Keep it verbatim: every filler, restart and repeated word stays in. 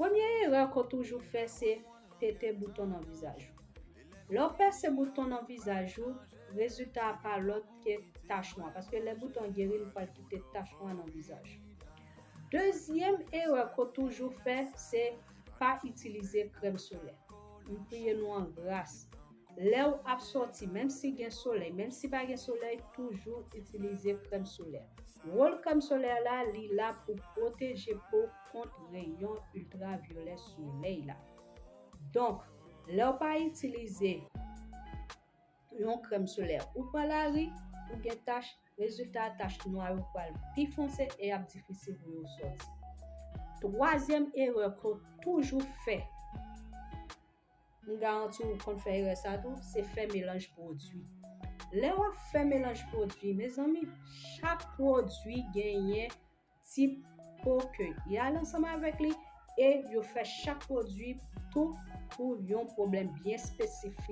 Premye erè ke w toujou fè, se pete bouton nan vizaj ou. Lè w pèse bouton nan vizaj ou, rezilta a pa lòt ke tach nwa, paske lè bouton geri, li pral kite tach nwa nan vizaj ou. Dezyèm erè ke w toujou fè, se pa itilize krèm solè. M priye nou an gras. Lè w ap sòti, menm si gen solèy, menm si pa gen solèy, toujou itilize krèm solè. Wòl krèm solè la, li la pou pwoteje po kont reyon iltravyolè solèy la. Donk, lè w pa itilize yon krèm solè, ou pran lari, ou gen tach, rezilta tach nwa yo pral pi fonse e ap difisil pou yo sòti. Twazyèm erè ke w toujou fè, m garanti w konn fè erè sa tou, se fè melanj pwodui. Lè w ap fè melanj pwodui, mezanmi, chak pwodui genyen tip po ke y al ansanm avèk li e yo fè chak pwodui tou pou yon pwoblèm byen espesifik.